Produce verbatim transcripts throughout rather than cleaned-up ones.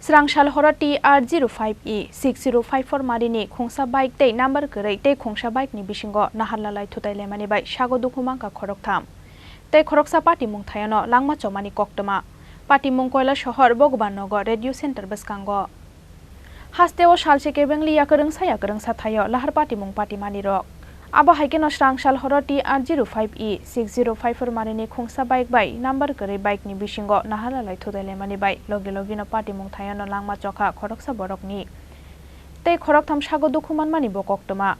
Srang sal horo T R zero five E six zero five four marini khungsa bike tei number kwrwi tei khungsa bike ni bisingo naharlalai thutai laimani bai sago dukhu mankha khoroktham. Tei khoroksa patimung thayano langma chomani koktwma. Patimung Koila Sohor Bhagwan Nagar Radio Center bwskango. Hasteo salse kebengli yakwrwngsa yakwrwngsa thaio lahar patimung patimani rok. Abo hai kheno srang sal horo T R zero five E six zero five four marini khungsa bike bai number kwrwi bike ni bisingo naharlalai thutai laimani bai logi logi no patimung thayano langma chokha khoroksa borokni. Tei khoroktham sago dukhu manmani bo koktwma.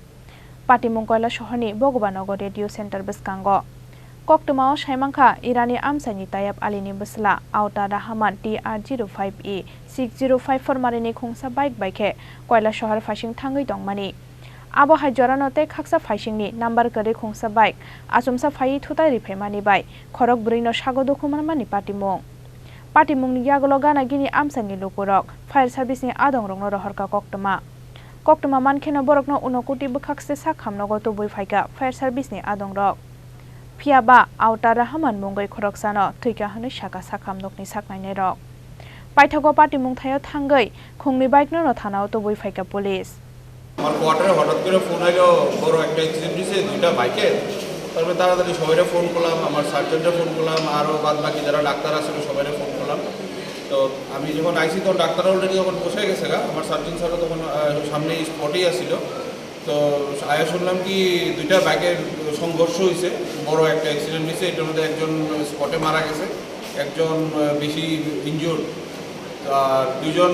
Patimung Koila Sohorni Bhagwan Nagar Radio Center bwskango. Koktwmao saimankha Irani amchaini Tayab Alini bwsla Auta Rahman T R zero five E six zero five four marini khungsa bike bai khe Koila Sohor phaising thangwi tongmani. Abo hai jorano tei khaksa phaisingni number kwrwi khungsa bike achomsa phaiwi thutai riphaimani bai khorok bwrwino sago dukhu manmani patimung. Patimungni yagulo gana gini amchaini lukurok fire service ni adongrokno rohorkha koktwma. Koktwma mankheno borokno Unakoti bwkhakse sakhamnogo tubui phaikha fire service ni adongrok. Phiyaba Auta Rahman mungwi khoroksano thwikha hwnwi sakha sakhamnokni saknainairok. Paithago patimung thaio thangwi khungni bike no thanao tubui phaikha police. আমার কোয়ার্টারে হঠাৎ করে ফোন আইলো, বড় একটা অ্যাক্সিডেন্ট হয়েছে দুইটা বাইকে। তারপরে তাড়াতাড়ি সবাইরে ফোন করলাম, আমার সার্জনরে ফোন করলাম, আরও বাদ বাকি যারা ডাক্তার আসলে সবাইরে ফোন করলাম। তো আমি যখন আইসি তখন ডাক্তার অলরেডি তখন বসে গেছে গা, আমার সার্জন স্যারও তখন আহ, সামনে স্পটেই আসছিল। তো আয়া শুনলাম কি দুইটা বাইকের সংঘর্ষ হয়েছে, বড় একটা অ্যাক্সিডেন্ট হয়েছে, এটার মধ্যে একজন স্পটে মারা গেছে, একজন আহ, বেশি ইনজুর্ড, আর দুজন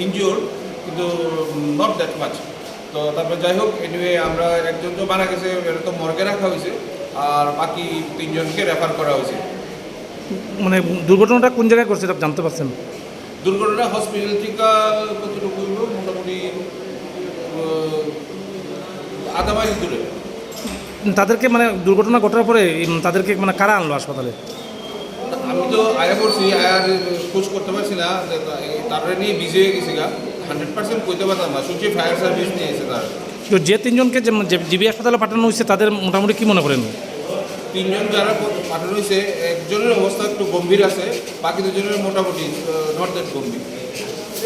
ইনজুর্ড কিন্তু নট দ্যাট মাচ। তো তারপরে যাই হোক, এনিওয়ে আমরা একজন তো মারা গেছে, এটা তো মর্গে রাখা হয়েছে, আর বাকি তিনজনকে রেফার করা হয়েছে। মানে দুর্ঘটনাটা কোন জায়গায় করছে এটা জানতে পারছেন? দুর্ঘটনা হসপিটাল থেকে কতটুকু হইব? মোটামুটি আহ, আধা মাইল দূরে। তাদেরকে মানে দুর্ঘটনা ঘটার পরে উম, তাদেরকে মানে কারা আনলো হাসপাতালে? আমি তো আয়া পড়ছি, আয়ার খোঁজ করতে পারছি না, তারপরে নিয়ে বিজি হয়ে গেছি গা। হান্ড্রেড পার্সেন্ট কইতে পারতাম না, শুনছি ফায়ার সার্ভিস নিয়ে এসে তার। তো যে তিনজনকে যে যে জিবি হাসপাতালে পাঠানো হয়েছে তাদের মোটামুটি কি মনে করেন? তিনজন যারা পাঠানো হয়েছে, একজনের অবস্থা একটু গম্ভীর আছে, বাকি দুজনের মোটামুটি নট দ্যাট গম্ভীর।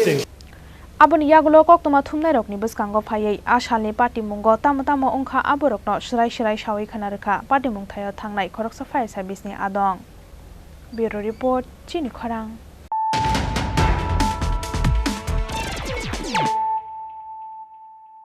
ঠিক। Aboni yagulo koktwma thumnairokni bwskango phaiwi a salni patimungo tamo tamo wngkha aborokno swrai swrai sawi khna rwkha patimung thaio thangnai khoroksa fire service ni adong. Bureau Report, Chini Khorang.